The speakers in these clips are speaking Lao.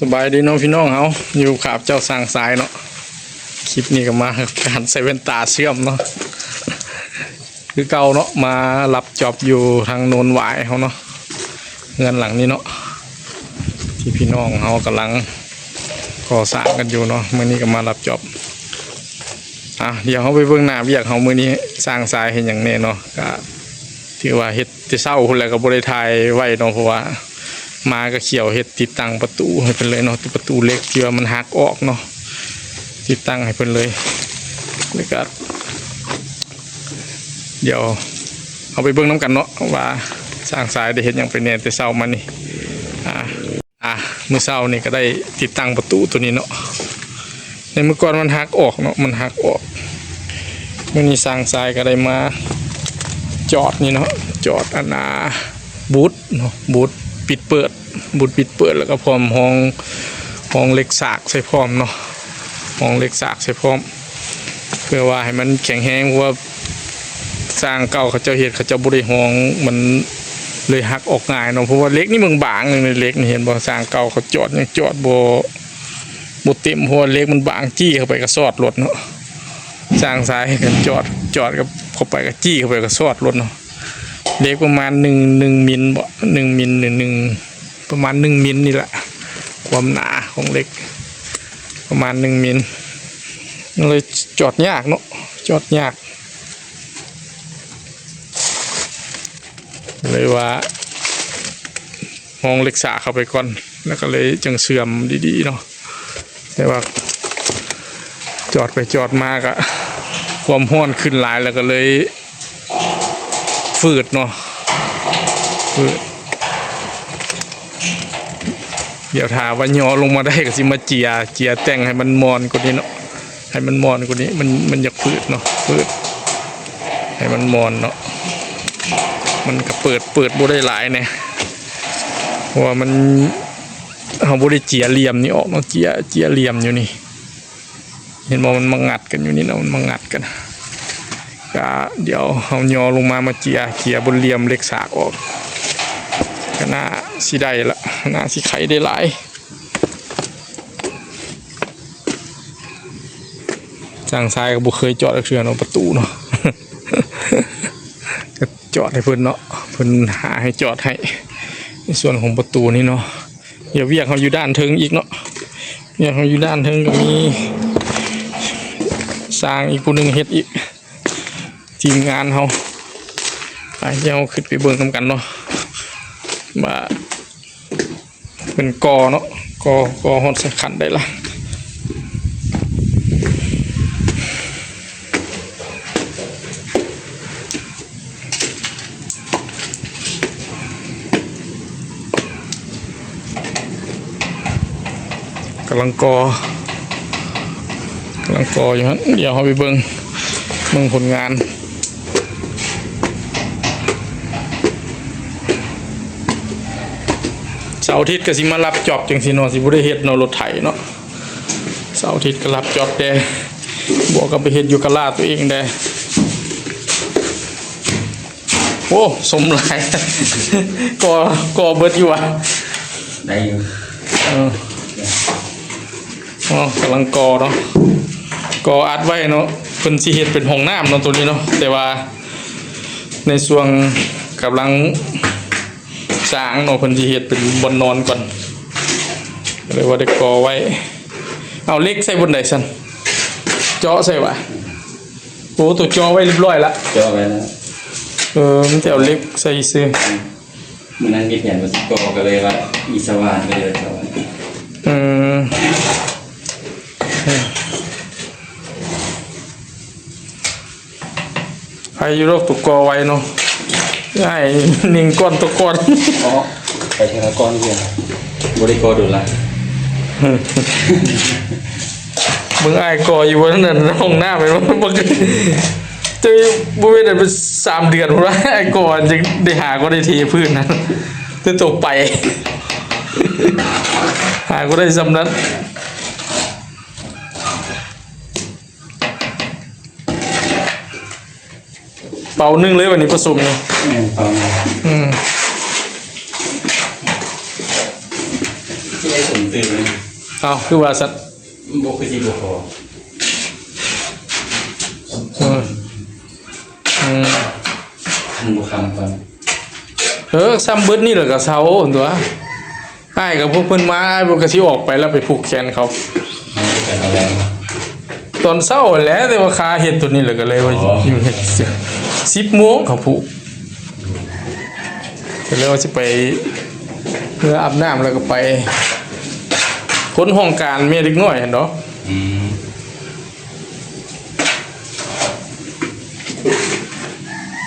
ສະບາຍດີເນາະພີ່ນ້ອງເຮົາ ຢູ່ກັບເຈົ້າຊ່າງຊາຍເນາະ. ຄລິບນີ້ກໍມາກັບການໃສ່ແວ່ນຕາເຊື່ອມເນາະ ຄືເກົ່າເນາະ ມາຮັບຈອບຢູ່ທາງໂນນຫວາຍເຮົາເນາະ. ເຮືອນຫຼັງນີ້ເນາະ ທີ່ພີ່ນ້ອງເຮົາກຳລັງກໍ່ສ້າງກັນຢູ່ເນາະ ມື້ນີ້ກໍມາຮັບຈອບ. ອ່ະ ດຽວເຮົາໄປເບິ່ງໜ້າວຽກເຮົາ ມື້ນີ້ຊ່າງຊາຍເຮັດຫຍັງແດ່ເນາະ. ກະຖືວ່າເຮັດແຕ່ເຊົ້າພຸ້ນແຫຼະ ກໍບໍ່ໄດ້ຖ່າຍໄວ້ເນາະ ເພາະວ່າມາກໍຂຽວເຮັດ ຕິດຕັ້ງປະຕູໃຫ້ເພິ່ນເລີຍເນາະ ປະຕູເຫຼັກທີ່ວ່າມັນຫັກອອກເນາະ ຕິດຕັ້ງໃຫ້ເພິ່ນເລີຍ. ແລ້ວກໍດຽວເຮົາໄປເບິ່ງນຳກັນເນາະ ວ່າຊ່າງຊາຍໄດ້ເຮັດຫຍັງໄປແດ່ແຕ່ເຊົ້າມານີ້. ອ່າ ອ່າ ມື້ເຊົ້ານີ້ກໍໄດ້ຕິດຕັ້ງປະຕູໂຕນີ້ເນາະ. ໃນມື້ກ່ອນມັນຫັກອອກເນາະ ມັນຫັກອອກ. ມື້ນີ້ຊ່າງຊາຍກໍໄດ້ມາຈອດນີ້ເນາະ ຈອດອັນນ່າ ບູດເນາະ ບູດປິດເປີດ ບູດປິດເປີດ ແລ້ວກໍພ້ອມຮ່ອງ ຮ່ອງເຫຼັກສາກໃສ່ພ້ອມເນາະ ຮ່ອງເຫຼັກສາກໃສ່ພ້ອມ ເພື່ອວ່າໃຫ້ມັນແຂງແຮງ ເພາະວ່າຊ່າງເກົ່າເຂົາເຈົ້າເຮັດ ເຂົາເຈົ້າບໍ່ໄດ້ຮ່ອງ ມັນເລີຍຫັກອອກງ່າຍເນາະ. ເພາະວ່າເຫຼັກນີ້ບາງໆ ເຫຼັກນີ້ເຫັນບໍ່ ຊ່າງເກົ່າເຂົາຈອດຍັງຈອດບໍ່ ບໍ່ເຕັມ ເພາະວ່າເຫຼັກມັນບາງ ຈີ້ເຂົ້າໄປກໍຊອດໂລດເນາະ. ຊ່າງຊາຍກໍຈອດ ຈອດກັບເຂົ້າໄປກໍຈີ້ເຂົ້າໄປກໍຊອດໂລດເນາະ. ເຫຼັກປະມານໜຶ່ງ ໜຶ່ງມິນບໍ ໜຶ່ງມິນ ຫຼື ໜຶ່ງ ປະມານໜຶ່ງມິນນີ້ແຫຼະ ຄວາມໜາຂອງເຫຼັກ ປະມານໜຶ່ງມິນ ມັນເລີຍຈອດຍາກເນາະ ຈອດຍາກ ເລີຍວ່າຮ່ອງເຫຼັກສາກເຂົ້າໄປກ່ອນ ແລ້ວກໍເລີຍຈັ່ງເຊື່ອມດີໆເນາະ. ແຕ່ວ່າຈອດໄປຈອດມາກະ ຄວາມຮ້ອນຂຶ້ນຫຼາຍ ແລ້ວກໍເລີຍຝືດເນາະ ຝືດ. ດຽວຖ້າວ່າຍໍລົງມາໄດ້ກໍຊິມາເຈຍ ເຈຍແຕ່ງໃຫ້ມັນມ່ອນກວ່ານີ້ເນາະ ໃຫ້ມັນມ່ອນກວ່ານີ້ ມັນ ມັນຢາກຝືດເນາະ ຝືດ ໃຫ້ມັນມ່ອນເນາະ. ມັນກໍເປີດ ເປີດບໍ່ໄດ້ຫຼາຍແດ່ ເພາະວ່າມັນ ເຮົາບໍ່ໄດ້ເຈຍຫຼ່ຽມນີ້ອອກເນາະ ເຈຍ ເຈຍຫຼ່ຽມຢູ່ນີ້ ເຫັນບໍ່ ມັນມາງັດກັນຢູ່ນີ້ເນາະ ມັນມາງັດກັນ. ກະດຽວເຮົາຍໍລົງມາ ມາເຈຍ ເຈຍບົນຫຼ່ຽມເຫຼັກສາກອອກ ກະໜ້າຊິໄດ້ລະ ໜ້າຊິໄຂໄດ້ຫຼາຍ. ຊ່າງຊາຍກໍບໍ່ເຄີຍຈອດຈັກເທື່ອເນາະ ປະຕູເນາະ ກໍຈອດໃຫ້ເພິ່ນເນາະ ເພິ່ນຫາໃຫ້ຈອດໃຫ້ ໃນສ່ວນຂອງປະຕູນີ້ເນາະ. ດຽວວຽກເຮົາຢູ່ດ້ານເທິງອີກເນາະ ວຽກເຮົາຢູ່ດ້ານເທິງກໍມີຊ່າງອີກຜູ້ໜຶ່ງເຮັດອີກ ທີມງານເຮົາ. ໄປ ດຽວເຮົາຂຶ້ນໄປເບິ່ງນຳກັນເນາະ ວ່າເພິ່ນກໍ່ເນາະ ກໍ່ ກໍ່ຮອດໃສ່ຂັ້ນໃດລະ. ກຳລັງກໍ່ ກຳລັງກໍ່ຢູ່ຫັ້ນ ດຽວເຮົາໄປເບິ່ງ ເບິ່ງຜົນງານ. ເສົາອາທິດກໍຊິມາຮັບຈອບຈັ່ງຊີ້ເນາະ ຊິບໍ່ໄດ້ເຮັດເນາະ ລົດໄຖເນາະ. ເສົາອາທິດກໍຮັບຈອບແດ່ ບວກກັບໄປເຮັດຢູ່ກາລາດຕົວເອງແດ່. ໂອ້ ສົມຫຼາຍ ກໍ ກໍເບິດຢູ່ຫວາ? ໄດ້ຢູ່ ເອີ ອໍ ກຳລັງກໍ່ເນາະ ກໍ່ອັດໄວ້ເນາະ. ເພິ່ນຊິເຮັດເປັນຫ້ອງນ້ຳເນາະ ໂຕນີ້ເນາະ ແຕ່ວ່າໃນຊ່ວງກຳລັງ ສ້າງເນາະ ເພິ່ນຊິເຮັດເປັນບ່ອນນອນກ່ອນ ກໍເລີຍວ່າໄດ້ກໍ່ໄວ້. ເອົາເຫຼັກໃສ່ບ່ອນໃດຊັ້ນ? ເຈາະໃສ່ຫວາ? ໂອ້ ໂຕເຈາະໄວ້ຮຽບຮ້ອຍລະ ເຈາະໄວ້ແລ້ວ ເອີ ມີແຕ່ເອົາເຫຼັກໃສ່ຊື່. ອືມ ມື້ນັ້ນມີແຜນວ່າຊິກໍ່ ກໍເລີຍວ່າມີສະຫວ່ານ ກໍເລີຍວ່າເຈາະໄວ້. ອືມ ໃຜຢູ່ດອກ ໂຕກໍ່ໄວເນາະ ອ້າຍຍິງກ່ອນ ໂຕກ່ອນ. ອໍ ໄປເທື່ອລະກ້ອນເທື່ອ ບໍ່ໄດ້ກໍ່ດົນລະ. ເບິ່ງອ້າຍກໍ່ຢູ່ ອັນນັ້ນຫ້ອງນ້ຳ ແມ່ນບໍ່? ເຈົ້າ ບໍ່ແມ່ນ ອັນເປັນສາມເດືອນພຸ້ນລະ ອ້າຍກໍ່ ຈັ່ງໄດ້ຫາ ກໍໄດ້ເທພື້ນນັ້ນ ແຕ່ໂຕໄປ ຫາກໍໄດ້ຊ່ຳນັ້ນ. ເປົາໜຶ່ງເລີຍ ບາດນີ້ປະສົມນີ້. ແມ່ນ ເປົາໜຶ່ງ. ອືມ ຊິ ໄດ້ສົມຕື່ມ. ເອົ້າ ຄືວ່າຊັ້ນ? ບໍ່ ຄືຊິບໍ່ພໍ. ເອີ ອືມ ຄັນບໍ່ຄຳກ່ອນ. ເອີ ຊ່ຳເບິດນີ້ແລ້ວກໍເຊົາຕົວະ. ອ້າຍກັບພວກເພິ່ນມາ ອ້າຍເພິ່ນກໍຊິອອກໄປແລ້ວ ໄປຜູກແຂນເຂົາ. ອືມ ໄປເອົາແລ້ວ ຕອນເຊົ້າຫັ້ນແຫຼະ ແຕ່ວ່າຄາເຮັດຕົວນີ້ແຫຼະ ກໍເລີຍວ່າ ອໍ ຢູ່ເຮັດ ສິບໂມງເຂົາຜູກ ກໍເລີຍວ່າຊິໄປເມືອອາບນ້ຳ ແລ້ວກໍໄປຄົນຫ້ອງການແມ່ເດັກນ້ອຍຫັ້ນດອກ. ອືມ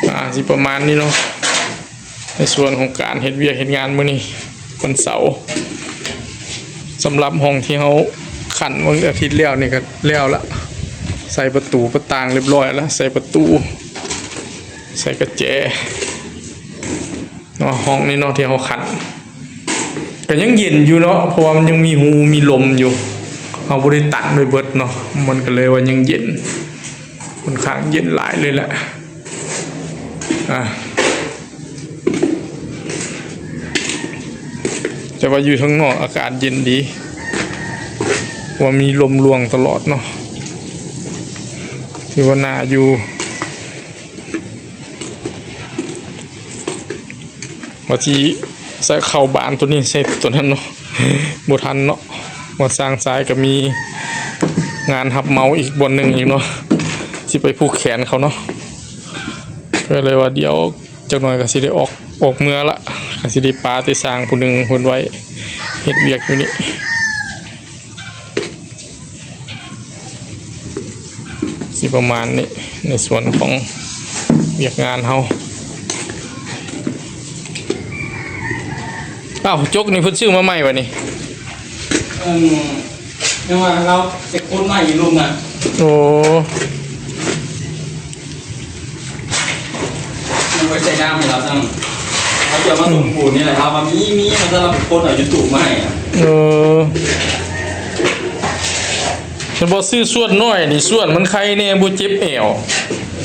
ອ່າ ຊິປະມານນີ້ເນາະ. ໃນສ່ວນຂອງການເຮັດວຽກເຮັດງານມື້ນີ້ວັນເສົາ ສຳລັບຫ້ອງທີ່ເຮົາຂັນມື້ອາທິດແລ້ວນີ້ກໍແລ້ວລະ ໃສ່ປະຕູປະຕ່າງຮຽບຮ້ອຍລະ ໃສ່ປະຕູ ໃສ່ກະແຈເນາະ. ຫ້ອງນີ້ເນາະທີ່ເຮົາຂັນ ກໍຍັງເຢັນຢູ່ເນາະ ເພາະວ່າມັນຍັງມີຮູມີລົມຢູ່ ເຮົາບໍ່ໄດ້ຕັນໄວ້ເບິດເນາະ ມັນກໍເລີຍວ່າຍັງເຢັນ ຄ່ອນຂ້າງເຢັນຫຼາຍເລີຍແຫຼະ. ອ່າ ແຕ່ວ່າຢູ່ທາງນອກອາກາດເຢັນດີ ວ່າມີລົມລ່ວງຕະຫຼອດເນາະ ຖືວ່າໜ້າຢູ່. ວ່າຊິໃສ່ເຂົ້າບານຕົວນີ້ໃສ່ຕົວນັ້ນເນາະ ບໍ່ທັນເນາະ ວ່າຊ່າງຊາຍກໍມີງານຮັບເໝົາອີກບ່ອນໜຶ່ງອີກເນາະ ຊິໄປຜູກແຂນເຂົາເນາະ ກໍເລີຍວ່າດຽວຈັກໜ່ອຍກໍຊິໄດ້ອອກ ອອກເມືອລະ ກໍຊິໄດ້ປາແຕ່ຊ່າງຜູ້ໜຶ່ງເພິ່ນໄວ້ເຮັດວຽກຢູ່ນີ້. ຊິປະມານນີ້ ໃນສ່ວນຂອງວຽກງານເຮົາ. ອ້າວ ຈົກນີ້ເພິ່ນຊື້ມາໃໝ່ຫວານີ້? ເອີ ຍັງວ່າລາວໄປຂຸດໃໝ່ຢູ່ລຸ່ມນະ. ໂອ້ ຍັງບໍ່ໄດ້ໃສ່ນ້ຳໃຫ້ລາວຊ້ຳ ເຂົາຈະມາສົມປູນນີ້ແຫຼະ ເຮົາວ່າມີ ມີ ເຮົາຈະລາວໄປຂຸດເອົາຢູ່ຕູ້ມາໃຫ້. ເອີ ແມ່ນບໍ່ ຊື້ສ່ວນນ້ອຍນີ້ ສ່ວນມັນໄຄແດ່ ບໍ່ເຈັບແອວ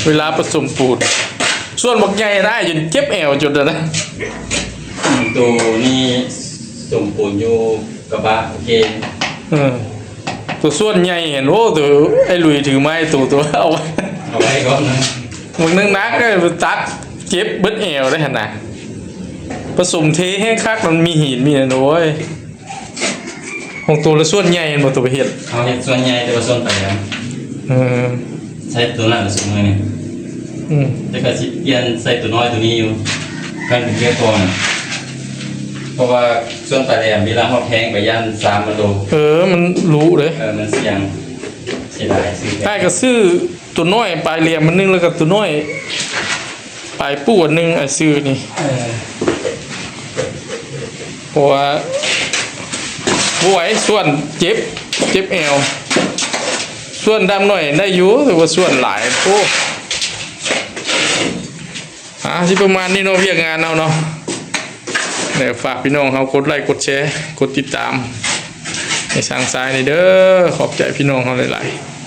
ເວລາປະສົມປູນ. ສ່ວນບັກໃຫຍ່ນະ ຈົນເຈັບແອວຈົນນັ້ນນະ. ໂຕນີ້ສົມປູນຢູ່ກະບະ ໂອເຄ. ເອີ ໂຕສ່ວນໃຫຍ່ຫັ້ນ ໂອ້ ໂຕໄອ້ລຸຍຖືໄມ້ ໂຕ ໂຕເອົາ ເອົາໄວ້ກ່ອນນະ. ບັກໜັກໆ ເອີ ມັນຕັດເຈັບເບິດແອວເດ້ຫັ້ນນະ. ປະສົມເທແຮງຄັກ ມັນມີຫີນມີຫຍັງ ໂອ້ຍ. ຂອງໂຕລະສ່ວນໃຫຍ່ແມ່ນບໍ່ ໂຕໄປເຮັດ? ເຮົາເຮັດສ່ວນໃຫຍ່ ແຕ່ວ່າສ່ວນປາຍແຫຼມ. ເອີ ໃຊ້ໂຕນັ້ນລະຊຸມື້ນີ້. ອືມ ແຕ່ກໍຊິປ່ຽນໃສ່ໂຕນ້ອຍໂຕນີ້ຢູ່ ຄັນເປັນວຽກກ່ອນ. ເພາະວ່າສ່ວນປາຍແຫຼມເວລາຮອດແພງໄປຢ້ານຊາມມັນໂດ. ເອີ ມັນລຸເດ້. ເອີ ມັນສ່ຽງ ເສຍດາຍຊື້. ອ້າຍກໍຊື້ໂຕນ້ອຍປາຍແຫຼມອັນໜຶ່ງ ແລ້ວກໍໂຕນ້ອຍ ປາຍປູອັນໜຶ່ງ ອ້າຍຊື້ນີ້. ເອີ ເພາະວ່າບໍ່ໄຫວ ສ່ວນເຈັບ ເຈັບແອວ. ສ່ວນດຳໜ້ອຍໄດ້ຢູ່ ແຕ່ວ່າສ່ວນຫຼາຍ ໂອ້. ອ່າ ຊິປະມານນີ້ເນາະ ວຽກງານເຮົາເນາະ. ແລ້ວຝາກພີ່ນ້ອງເຮົາກົດໄລກົດແຊ ກົດຕິດຕາມໃຫ້ຊ່າງຊາຍນີ້ເດີ. ຂອບໃຈພີ່ນ້ອງເຮົາຫຼາຍໆ.